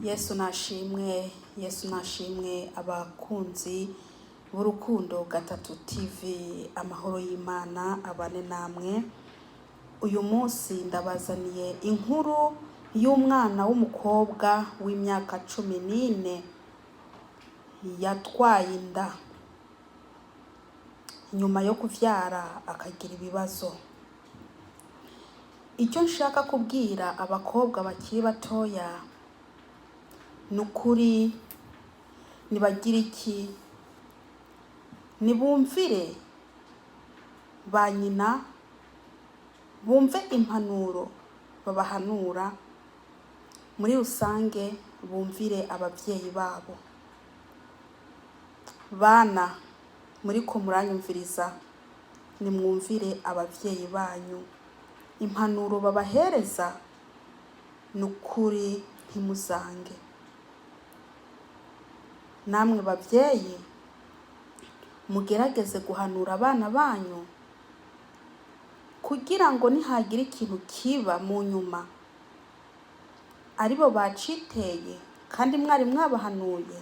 Yesu nashimwe, Yesu nashimwe. Abakunzi b'Urukundo Gatatu TV, amahoro y'Imana abane namwe. Uyu munsi ndabazaniye inkuru y'umwana w'umukobwa w'imyaka 14 yatwaye inda, nyuma yo kuvyara akagira ibibazo. Icyo nshaka kubwira abakobwa bakiri batoya ni ukuri, nibagira iki? Nibumvire ba nyina, bumve impanuro babahanura, muri rusange bumvire abavyeyi babo. Bana muriko muranyumviriza, nimwumvire abavyeyi banyu, impanuro babahereza ni ukuri ntimuzange. Namwe bavyeyi, mugerageze guhanura abana banyu kugira ngo nihagira ikintu kiba mu nyuma aribo baciteye kandi mwari mwabahanuye,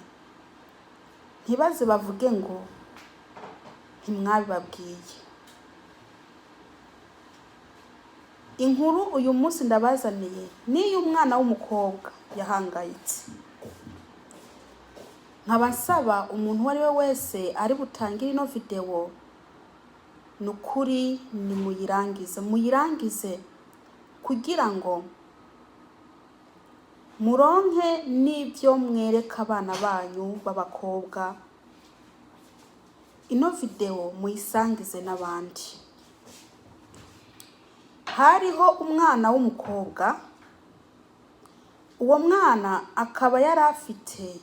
ntibaze bavuge ngo ntimwabibabwiye. Inkuru uyu munsi ndabazaniye niyo umwana w'umukobwa yahangayitse. Nkaba nsaba umuntu uwo ari we wese ari butangire ino video, ni ukuri nimuyirangize, muyirangize kugira ngo muronke n'ibyo mwereka abana banyu b'abakobwa. Ino video muyisangize n'abandi. Hariho umwana w'umukobwa, uwo mwana akaba yari afite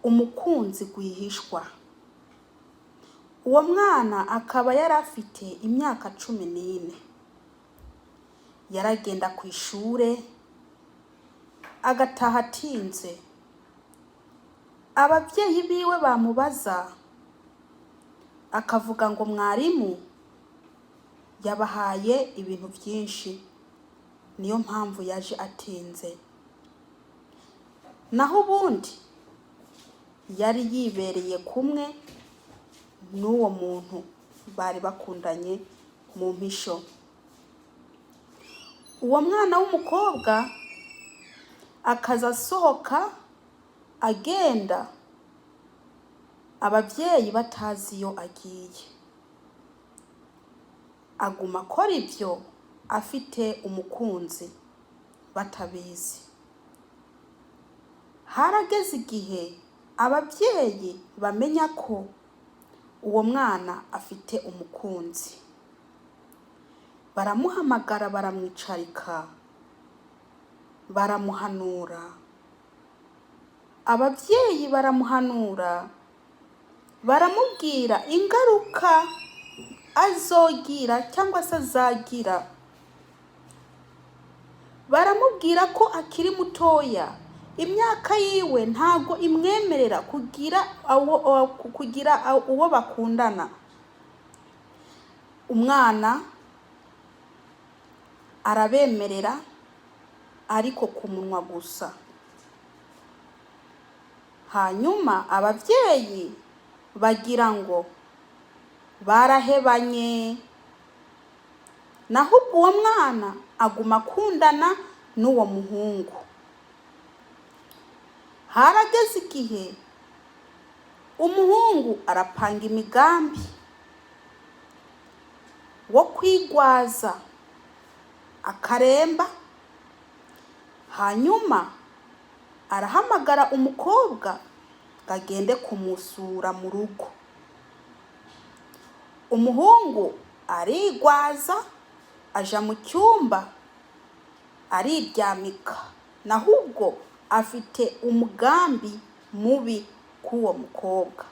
umukunzi rwihishwa. Uwo mwana akaba yari afite imyaka 14. Yaragenda kw'ishure agataha atinze. Abavyeyi biwe bamubaza akavuga ngo mwarimu yabahaye ibintu vyinshi, niyo mpamvu yaje atinze. Naho ubundi yari yibereye kumwe n'uwo muntu bari bakundanye mu mpisho. Uwo mwana w'umukobwa akaza asohoka agenda abavyeyi batazi iyo agiye. Aguma akora ivyo afite umukunzi batabizi. Harageze igihe abavyeyi bamenya ko uwo mwana afite umukunzi. Baramuhamagara, baramwicarika, baramuhanura. Abavyeyi baramuhanura, baramubwira ingaruka azogira cyangwa se azagira. Baramubwira ko akiri mutoya, imyaka yiwe ntago imwemerera kugira uwo bakundana. Umwana arabemerera, ariko ku munwa gusa. Hanyuma abavyeyi bagira ngo barahebanye, naho ubwo uwo mwana aguma akundana n'uwo muhungu. Harageze igihe umuhungu arapanga imigambi wo kwigwaza akaremba, hanyuma arahamagara umukobwa ngo agende kumusura mu rugo. Umuhungu arigwaza, aja mu cyumba ariryamika, naho ubwo afite umugambi mubi k'uwo mukobwa.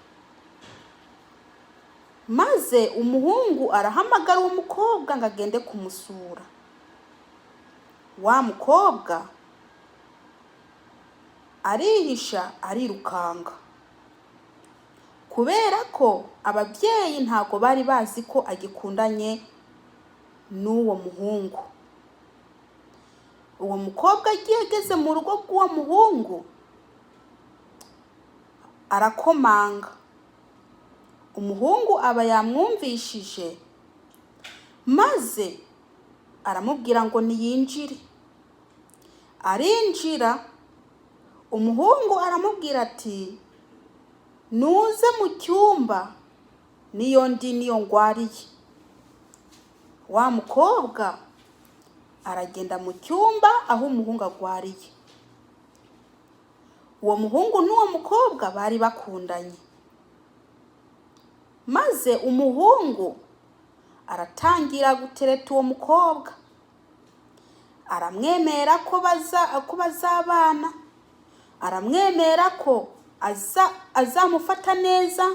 Maze umuhungu arahamagara uwo mukobwa ngo agende kumusura. Wa mukobwa arihisha, arirukanga, kubera ko ababyeyi ntabwo bari bazi ko agikundanye n'uwo muhungu. Uwo mukobwa agiye ageze mu rugo rw'uwo muhungu, arakomanga. Umuhungu aba yamwumvishije, maze aramubwira ngo niyinjire. Arinjira. Umuhungu aramubwira ati: "Nuze mu cyumba, niyo ndi, niyo ngwariye." Wa mukobwa aragenda mu cyumba aho umuhungu agwariye. Uwo muhungu n'uwo mukobwa bari bakundanye, maze umuhungu aratangira gutereta uwo mukobwa, aramwemera ko baza ko bazabana, aramwemera ko azamufata neza,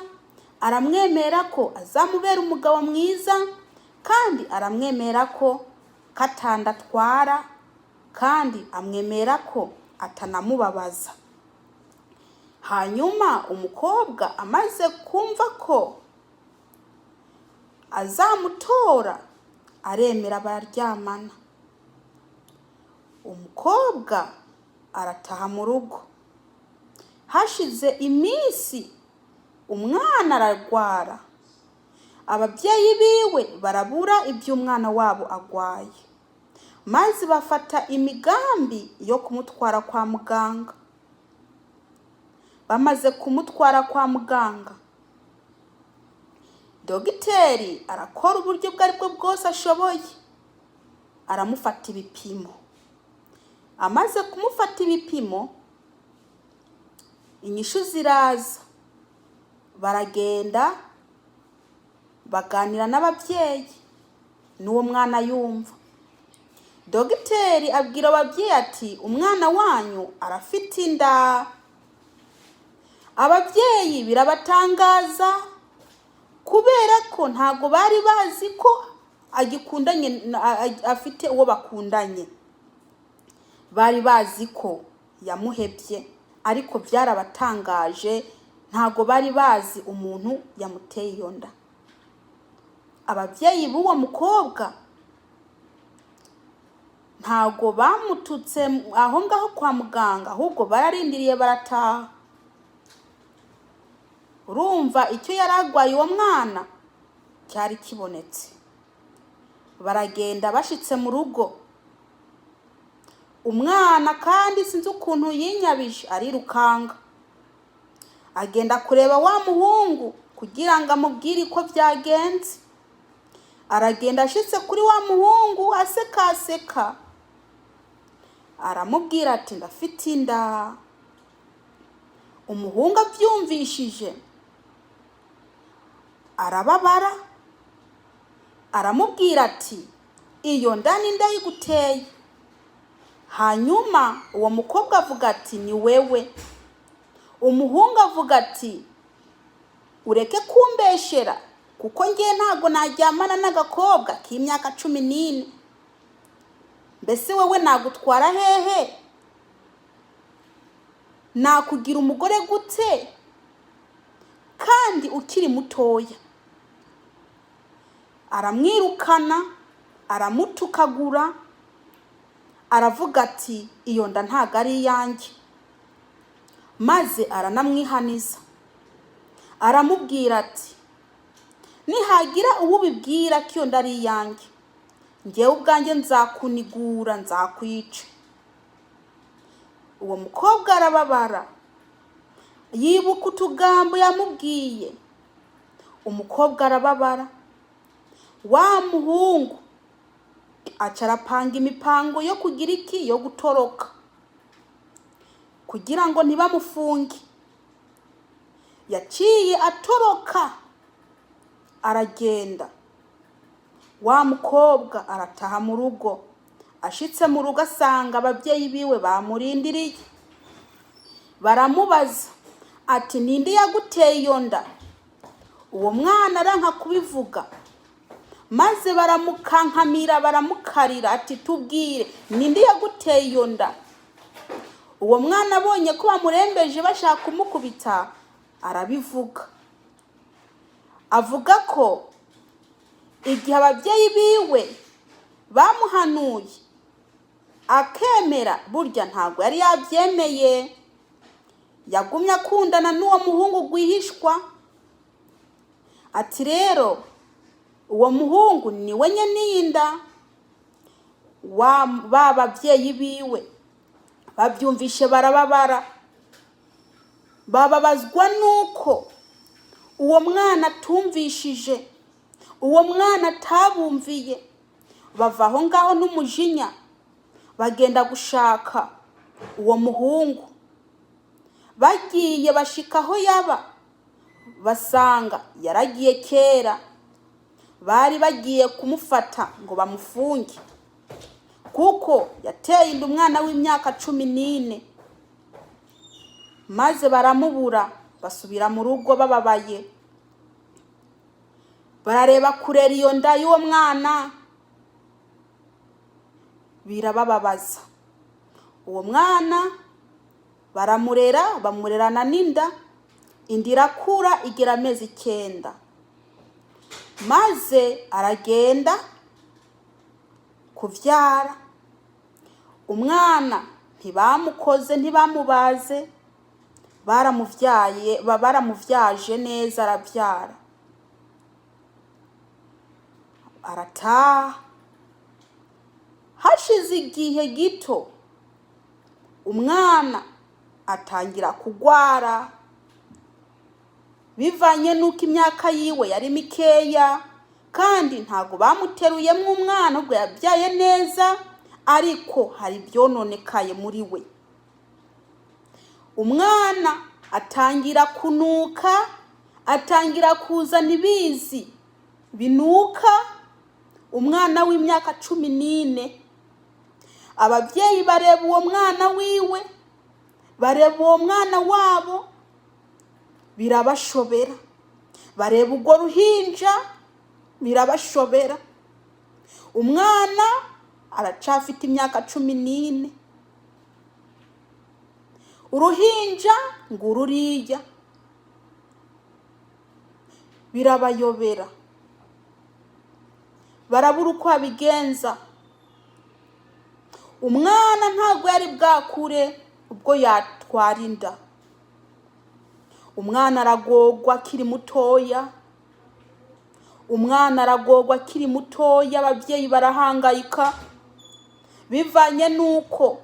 aramwemera ko azamubera umugabo mwiza, kandi aramwemera ko katandatwara, kandi amwemera ko atanamubabaza. Hanyuma umukobwa amaze kumva ko azamutora, aremera, bararyamana. Umukobwa arataha mu rugo. Hashize iminsi, umwana aragwara. Ababyeyi biwe barabura iby'umwana wabo agwaye, maze bafata imigambi yo kumutwara kwa muganga. Bamaze kumutwara kwa muganga, dogiteri arakora uburyo ubwo ari bwo bwose ashoboye, aramufata ibipimo. Amaze kumufata ibipimo, inyishu ziraza. Baragenda baganira n'ababyeyi n'uwo mwana yumva. Dogiteri abwira ababyeyi ati: "Umwana wanyu arafite inda." Ababyeyi birabatangaza, kubera ko ntabwo bari bazi ko agikundanye afite uwo bakundanye. Bari bazi ko yamuhebye, ariko byarabatangaje, ntabwo bari bazi umuntu yamuteye iyo nda. Ababyeyi b'uwo mukobwa ntabwo bamututse aho ngaho kwa muganga, ahubwo bararindiriye, barataha. Urumva icyo yari arwaye uwo mwana cyari kibonetse. Baragenda, bashitse mu rugo, umwana kandi sinzi ukuntu yinyabije, arirukanga agenda kureba wa muhungu kugira ngo amubwire uko byagenze. Aragenda, ashitse kuri wa muhungu, asekaseka, aramubwira ati: "Ndafite inda." Umuhungu abyumvishije arababara, aramubwira ati: "Iyo nda ni ndayiguteye?" Hanyuma uwo mukobwa avuga ati: "Ni wewe." Umuhungu avuga ati: "Ureke kumbeshera, kuko ngiye ntabwo naryamana n'agakobwa k'imyaka 14. Mbese wowe nagutwara hehe? Nakugira umugore gute kandi ukiri mutoya?" Aramwirukana, aramutukagura, aravuga ati: "Iyo nda ntabwo ari iyanjye." Maze aranamwihaniza, aramubwira ati: "Nihagira uwubibwira ko iyo nda ari iyanjye, ngewe ubwanjye nzakunigura, nzakwica." Uwo mukobwa arababara, yibuka utugambo yamubwiye. Umukobwa arababara. Wa muhungu aca arapanga imipango yo kugira iki? Yo gutoroka kugira ngo ntibamufunge. Yaciye atoroka, aragenda. Wa mukobwa arataha mu rugo. Ashitse mu rugo, asanga ababyeyi biwe bamurindiriye. Baramubaza ati: "Ninde yaguteye iyo nda?" Uwo mwana aranka kubivuga, maze baramukankamira, baramukarira ati: "Tubwire, ninde yaguteye iyo nda?" Uwo mwana abonye ko bamurembeje, bashaka kumukubita, arabivuga. Avuga ko igihe ababyeyi biwe bamuhanuye Akemera burya ntabwo yari yabyemeye, yagumye akundana n'uwo muhungu rwihishwa. Ati rero uwo muhungu ni we nyene iyi nda. Ba babyeyi biwe babyumvishe barababara, bababazwa nuko uwo mwana atumvishije, uwo mwana atabumviye. Bava aho ngaho n'umujinya, bagenda gushaka uwo muhungu. Bagiye bashika aho yaba, basanga yaragiye kera. Bari bagiye kumufata ngo bamufunge kuko yateye inda umwana w'imyaka 14. Maze baramubura, basubira mu rugo bababaye. Barareba kurera iyo nda y'uwo mwana birabababaza. Uwo mwana baramurera, bamurerana n'inda. Inda irakura, igera amezi 9, maze aragenda kuvyara. Umwana ntibamukoze, ntibamubaze, baramuvyaye, baramuvyaje neza, aravyara, arataha. Hashize igihe gito, umwana atangira kugwara bivanye n'uko imyaka yiwe yari mikeya, kandi ntabwo bamuteruyemo umwana. Ubwo yabyaye neza, ariko hari ibyononekaye muri we. Umwana atangira kunuka, atangira kuzana ibizi binuka. Umwana w'imyaka 14. Ababyeyi bareba uwo mwana wiwe, bareba uwo mwana wabo, birabashobera. Bareba urwo ruhinja, birabashobera. Umwana aracafite imyaka 14, uruhinja ngo ururiya, birabayobera, barabura uko babigenza. Umwana ntabwo yari bwakure ubwo yatwara inda. Umwana aragorwa akiri mutoya, umwana aragorwa akiri mutoya. Ababyeyi barahangayika bivanye n'uko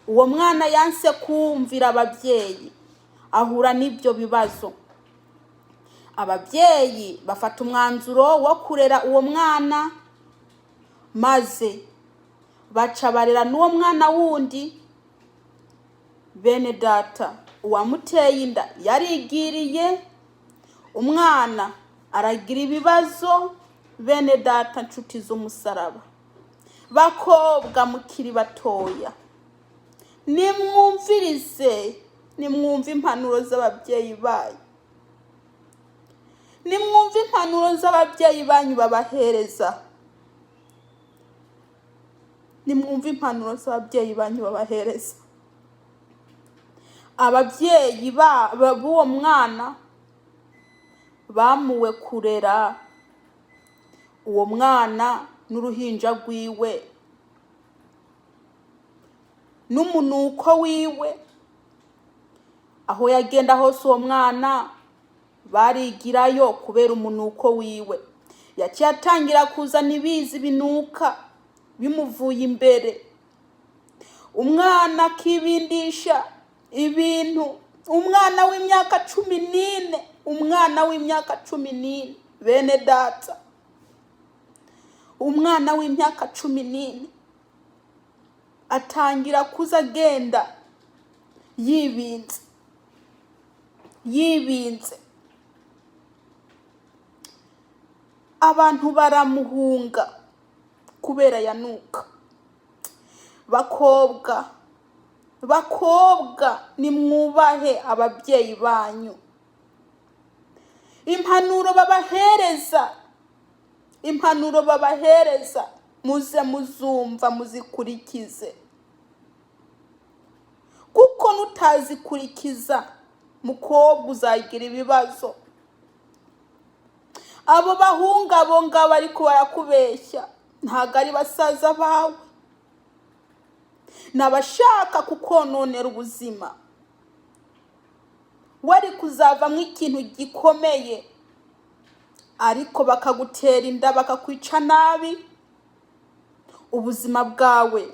uwo mwana yanse kumvira ababyeyi, ahura n'ibyo bibazo. Ababyeyi bafata umwanzuro wo kurera uwo mwana, maze baca barera n'uwo mwana wundi. Bene data, uwamuteye inda yarigiriye, umwana aragira ibibazo. Bene data, nshuti z'umusaraba, bakobwa mukiri batoya, nimwumvirize, nimwumve impanuro z'ababyeyi banyu, nimwumve impanuro z'ababyeyi banyu babahereza, nimwumve impanuro z'ababyeyi banyu babahereza. Ababyeyi b'uwo mwana bamuwe kurera uwo mwana n'uruhinja rwiwe n'umunuko wiwe. Aho yagenda hose, uwo mwana barigirayo kubera umunuko wiwe. Yaciye atangira kuzana ibizi binuka bimuvuye imbere. Umwana akibindisha ibintu. Umwana w'imyaka 14, umwana w'imyaka 14, bene data, umwana w'imyaka 14 atangira kuza agenda yibinze, yibinze. Abantu baramuhunga kubera yanuka. Bakobwa, bakobwa, nimwubahe ababyeyi banyu. Impanuro babahereza, impanuro babahereza, muze muzumva, muzikurikize, kuko nutazikurikiza, mukobwa, uzagira ibibazo. Abo bahungu, abo ngabo ariko barakubeshya, ntabwo ari basaza bawe. Ni abashaka kukononera ubuzima. Wari kuzavamo ikintu gikomeye, ariko bakagutera inda, bakakwica nabi, ubuzima bwawe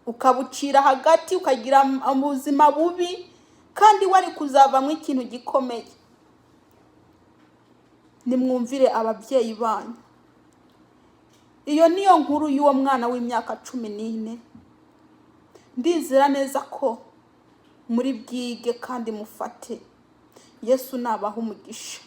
ukabucira hagati, ukagira ubuzima bubi, kandi wari kuzavamo ikintu gikomeye. Nimwumvire ababyeyi banyu. Iyo niyo nkuru y'uwo mwana w'imyaka 14. Ndizera neza ko muri bwige kandi mufate. Yesu nabaha umugisha.